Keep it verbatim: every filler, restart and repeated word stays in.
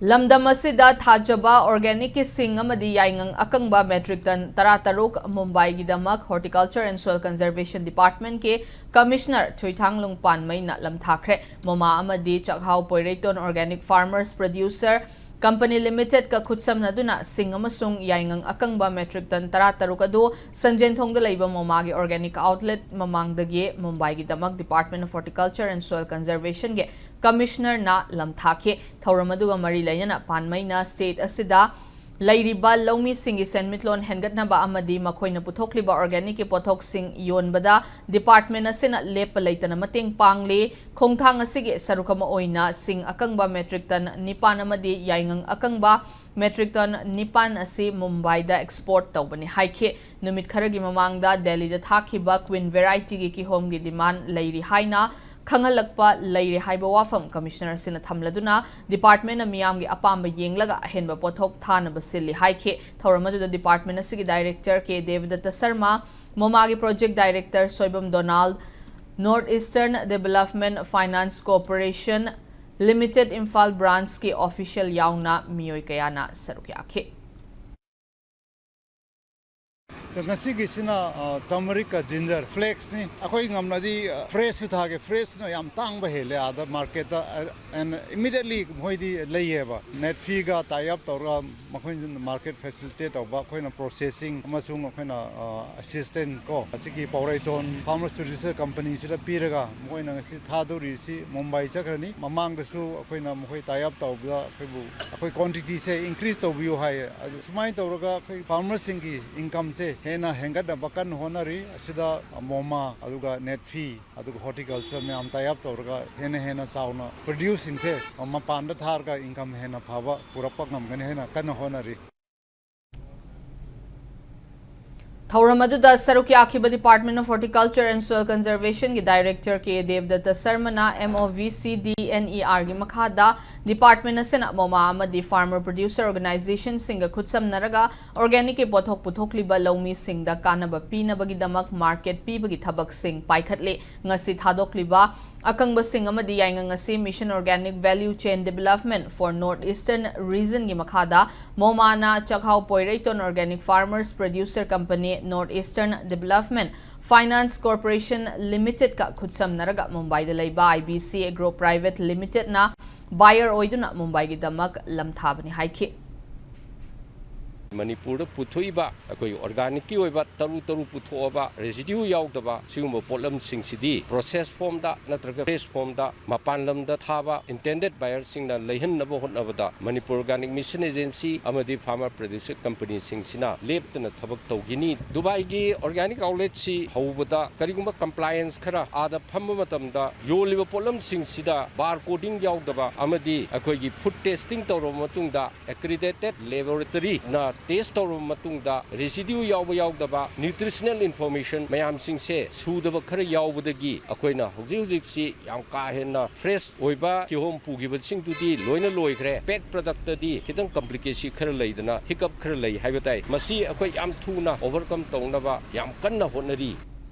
ꯂꯝꯗꯝ ꯑꯁꯤꯗ ꯊꯥꯖꯕ organicꯀꯤ ꯁꯤꯡ ꯑꯃꯗꯤ ꯌꯥꯏꯉꯪ ꯑꯀꯪꯕ metric ton ꯇꯔꯥꯇꯔꯨꯛ ꯃꯨꯝꯕꯥꯏꯒꯤꯗꯃꯛ Horticulture and Soil Conservation Departmentꯀꯤ Commissioner ꯊꯣꯏꯊꯥꯡꯂꯨꯡ ꯄꯥꯟꯃꯩꯅ ꯂꯝꯊꯥꯈ꯭ꯔꯦ꯫ ꯃꯣꯃꯥ ꯑꯃꯗꯤ ꯆꯥꯛꯍꯥꯎ Poireiton Organic Farmers Producer Company Limitedꯀ ꯈꯨꯠꯁꯝꯅꯗꯨꯅ ꯁꯤꯡ ꯑꯃꯁꯨꯡ ꯌꯥꯏꯉꯪ ꯑꯀꯪꯕ metric ton ꯇꯔꯥꯇꯔꯨꯛ ꯑꯗꯨ ꯁꯟꯖꯦꯟꯊꯣꯡꯗ ꯂꯩꯕ ꯃꯣꯃꯥꯒꯤ organic outlet ꯃꯃꯥꯡꯗꯒꯤ ꯃꯨꯝꯕꯥꯏꯒꯤꯗꯃꯛ Department of Horticulture and Soil Conservationꯒꯤ Commissionerꯅ ꯂꯝꯊꯥꯈꯤ꯫ ꯊꯧꯔꯝ ꯑꯗꯨꯒ ꯃꯔꯤ ꯂꯩꯅꯅ ꯄꯥꯟꯃꯩꯅ state ꯑꯁꯤꯗ ꯂꯩꯔꯤꯕ ꯂꯧꯃꯤꯁꯤꯡꯒꯤ ꯁꯦꯟꯃꯤꯠꯂꯣꯟ ꯍꯦꯟꯒꯠꯅꯕ ꯑꯃꯗꯤ ꯃꯈꯣꯏꯅ ꯄꯨꯊꯣꯛꯂꯤꯕ organicꯀꯤ ꯄꯣꯠꯊꯣꯛꯁꯤꯡ ꯌꯣꯟꯕꯗ department ꯑꯁꯤꯅ ꯂꯦꯞꯄ ꯂꯩꯇꯅ ꯃꯇꯦꯡ ꯄꯥꯡꯂꯤ꯫ ꯈꯣꯡꯊꯥꯡ ꯑꯁꯤꯒꯤ ꯁꯔꯨꯛ ꯑꯃ ꯑꯣꯏꯅ ꯁꯤꯡ ꯑꯀꯪꯕ metric ton ꯅꯤꯄꯥꯟ ꯑꯃꯗꯤ ꯌꯥꯏꯉꯪ ꯑꯀꯪꯕ metric ton ꯅꯤꯄꯥꯟ ꯑꯁꯤ ꯃꯨꯝꯕꯥꯏꯗ export ꯇꯧꯕꯅꯤ ꯍꯥꯏꯈꯤ꯫ ꯅꯨꯃꯤꯠ ꯈꯔꯒꯤ ꯃꯃꯥꯡꯗ ꯗꯦꯜꯂꯤꯗ ꯊꯥꯈꯤꯕ Queen varietyꯒꯤ ꯀꯤꯍꯣꯝꯒꯤ demand ꯂꯩꯔꯤ ꯍꯥꯏꯅ ꯈꯪꯍꯜꯂꯛꯄ ꯂꯩꯔꯦ ꯍꯥꯏꯕ ꯋꯥꯐꯝ Commissioner ꯑꯁꯤꯅ ꯊꯝꯂꯗꯨꯅ, departmentꯅ ꯃꯤꯌꯥꯝꯒꯤ ꯑꯄꯥꯝꯕ ꯌꯦꯡꯂꯒ ꯑꯍꯦꯟꯕ ꯄꯣꯠꯊꯣꯛ ꯊꯥꯅꯕ ꯁꯤꯜꯂꯤ ꯍꯥꯏꯈꯤ꯫ ꯊꯧꯔꯝ ꯑꯗꯨꯗ department ꯑꯁꯤꯒꯤ director ꯀꯦ ꯗꯦꯕꯗꯠꯇ ꯁꯔꯃ, ꯃꯣꯃꯥꯒꯤ project director Soibam Donald, North Eastern Development Finance Corporation Limited Imphal branchꯀꯤ official ꯌꯥꯎꯅ ꯃꯤꯑꯣꯏ ꯀꯌꯥꯅ ꯁꯔꯨꯛ ꯌꯥꯈꯤ꯫ ꯑꯗꯣ ꯉꯁꯤꯒꯤꯁꯤꯅ, ꯑ, turmericꯀ ginger flakesꯅꯤ꯫ ꯑꯩꯈꯣꯏ ꯉꯝꯂꯗꯤ, ꯑ, freshꯁꯨ ꯊꯥꯒꯦ꯫ Freshꯅ ꯌꯥꯝ ꯇꯥꯡꯕ ꯍꯦꯜꯂꯦ ꯑꯥꯗ marketꯇ, ꯑ, and immediately ꯃꯈꯣꯏꯗꯤ ꯂꯩꯌꯦꯕ꯫ NADFIꯒ tie up ꯇꯧꯔꯒ ꯃꯈꯣꯏꯅ market facilitate ꯇꯧꯕ, ꯑꯩꯈꯣꯏꯅ processing ꯑꯃꯁꯨꯡ ꯑꯩꯈꯣꯏꯅ, ꯑ, assistant ꯀꯣ, ꯑꯁꯤꯒꯤ ꯄꯥꯎꯔꯩꯊꯣꯟ Farmers Producer Companyꯁꯤꯗ ꯄꯤꯔꯒ ꯃꯈꯣꯏꯅ ꯉꯁꯤ ꯊꯥꯗꯧꯔꯤꯁꯤ ꯃꯨꯝꯕꯥꯏ ꯆꯠꯈ꯭ꯔꯅꯤ꯫ ꯃꯃꯥꯡꯗꯁꯨ ꯑꯩꯈꯣꯏꯅ ꯃꯈꯣꯏ tie up ꯇꯧꯕꯗ ꯑꯩꯈꯣꯏꯕꯨ, ꯑꯩꯈꯣꯏ quantityꯁꯦ increase ꯇꯧꯕꯤꯌꯨ ꯍꯥꯏꯌꯦ꯫ ꯑꯗꯨ ꯁꯨꯃꯥꯏꯅ ꯇꯧꯔꯒ ꯑꯩꯈꯣꯏ farmerꯁꯤꯡꯒꯤ incomeꯁꯦ ꯍꯦꯟꯅ ꯍꯦꯟꯒꯠꯅꯕ ꯀꯟꯅ ꯍꯣꯠꯅꯔꯤ꯫ ꯑꯁꯤꯗ ꯃꯣꯃꯥ, ꯑꯗꯨꯒ NADFI, ꯑꯗꯨꯒ horticulture ꯃꯌꯥꯝ tie up ꯇꯧꯔꯒ ꯍꯦꯟꯅ ꯍꯦꯟꯅ ꯆꯥꯎꯅ produceꯁꯤꯡꯁꯦ ꯃꯄꯥꯟꯗ ꯊꯥꯔꯒ income ꯍꯦꯟꯅ ꯐꯕ ꯄꯨꯔꯛꯄ ꯉꯝꯒꯅꯤ ꯍꯥꯏꯅ ꯀꯟꯅ ꯍꯣꯠꯅꯔꯤ꯫ ꯊꯧꯔꯝ ꯑꯗꯨꯗ ꯁꯔꯨꯛ ꯌꯥꯈꯤꯕ Department of Horticulture and Soil Conservationꯒꯤ director K ꯗꯦꯕꯗꯠꯇ ꯁꯔꯃꯅ MOVCDNERꯒꯤ ꯃꯈꯥꯗ Department ꯑꯁꯤꯅ ꯃꯣꯃꯥ ꯑꯃꯗꯤ farmer producer organization ꯁꯤꯡꯒ ꯈꯨꯠꯁꯝꯅꯔꯒ organic ꯀꯤ ꯄꯣꯠꯊꯣꯛ ꯄꯨꯊꯣꯛꯂꯤꯕ ꯂꯧꯃꯤꯁꯤꯡꯗ ꯀꯥꯟꯅꯕ ꯄꯤꯅꯕꯒꯤꯗꯃꯛ market ꯄꯤꯕꯒꯤ ꯊꯕꯛꯁꯤꯡ ꯄꯥꯏꯈꯠꯂꯤ꯫ ꯉꯁꯤ ꯊꯥꯗꯣꯛꯂꯤꯕ ꯑꯀꯪꯕꯁꯤꯡ ꯑꯃꯗꯤ ꯌꯥꯏꯉꯪ ꯑꯁꯤ Mission Organic Value Chain Development for North Eastern Region ꯒꯤ ꯃꯈꯥꯗ ꯃꯣꯃꯥꯅ ꯆꯥꯛꯍꯥꯎ Poireiton Organic Farmers Producer Company North Eastern Development Finance Corporation Limited ꯀ ꯈꯨꯠꯁꯝꯅꯔꯒ ꯃꯨꯝꯕꯥꯏꯗ ꯂꯩꯕ I B C Agro Private Limited ꯅ buyer ꯑꯣꯏꯗꯨꯅ ꯃꯨꯝꯕꯥꯏꯒꯤꯗꯃꯛ ꯂꯝꯊꯥꯕꯅꯤ ꯍꯥꯏꯈꯤ꯫ ꯃꯅꯤꯄꯨꯔꯗ ꯄꯨꯊꯣꯛꯏꯕ ꯑꯩꯈꯣꯏꯒꯤ organic ꯀꯤ ꯑꯣꯏꯕ ꯇꯔꯨ ꯇꯔꯨ ꯄꯨꯊꯣꯛꯑꯕ residue ꯌꯥꯎꯗꯕ ꯁꯤꯒꯨꯝꯕ ꯄꯣꯠꯂꯝꯁꯤꯡꯁꯤꯗꯤ process form ꯗ ꯅꯠꯇ꯭ꯔꯒ fresh form ꯗ ꯃꯄꯥꯟ ꯂꯝꯗ ꯊꯥꯕ intended buyer ꯁꯤꯡꯅ ꯂꯩꯍꯟꯅꯕ ꯍꯣꯠꯅꯕꯗ Manipur Organic Mission Agency ꯑꯃꯗꯤ farmer producer company ꯁꯤꯡꯁꯤꯅ ꯂꯦꯞꯇꯅ ꯊꯕꯛ ꯇꯧꯈꯤꯅꯤ꯫ ꯗꯨꯕꯥꯏꯒꯤ organic outlet ꯁꯤ ꯍꯧꯕꯗ ꯀꯔꯤꯒꯨꯝꯕ compliance ꯈꯔ ꯑꯥꯗ ꯐꯝꯕ ꯃꯇꯝꯗ ꯌꯣꯜꯂꯤꯕ ꯄꯣꯠꯂꯝꯁꯤꯡꯁꯤꯗ bar coding ꯌꯥꯎꯗꯕ ꯑꯃꯗꯤ ꯑꯩꯈꯣꯏꯒꯤ food testing ꯇꯧꯔꯕ ꯃꯇꯨꯡꯗ accredited laboratory ꯅ test ꯇꯧꯔꯕ ꯃꯇꯨꯡꯗ residue ꯌꯥꯎꯕ ꯌꯥꯎꯗꯕ nutritional information ꯃꯌꯥꯝꯁꯤꯡꯁꯦ ꯁꯨꯗꯕ ꯈꯔ ꯌꯥꯎꯕꯗꯒꯤ ꯑꯩꯈꯣꯏꯅ ꯍꯧꯖꯤꯛ ꯍꯧꯖꯤꯛꯁꯤ ꯌꯥꯝ ꯀꯥ ꯍꯦꯟꯅ fresh ꯑꯣꯏꯕ ꯀꯤꯍꯣꯝ ꯄꯨꯈꯤꯕꯁꯤꯡꯗꯨꯗꯤ ꯂꯣꯏꯅ ꯂꯣꯏꯈ꯭ꯔꯦ꯫ Pack product ꯇꯗꯤ ꯈꯤꯇꯪ complicacy ꯈꯔ ꯂꯩꯗꯅ hiccup ꯈꯔ ꯂꯩ ꯍꯥꯏꯕ ꯇꯥꯏ꯫ ꯃꯁꯤ ꯑꯩꯈꯣꯏ ꯌꯥꯝ ꯊꯨꯅ overcome ꯇꯧꯅꯕ ꯌꯥꯝ ꯀꯟꯅ ꯍꯣꯠꯅꯔꯤ꯫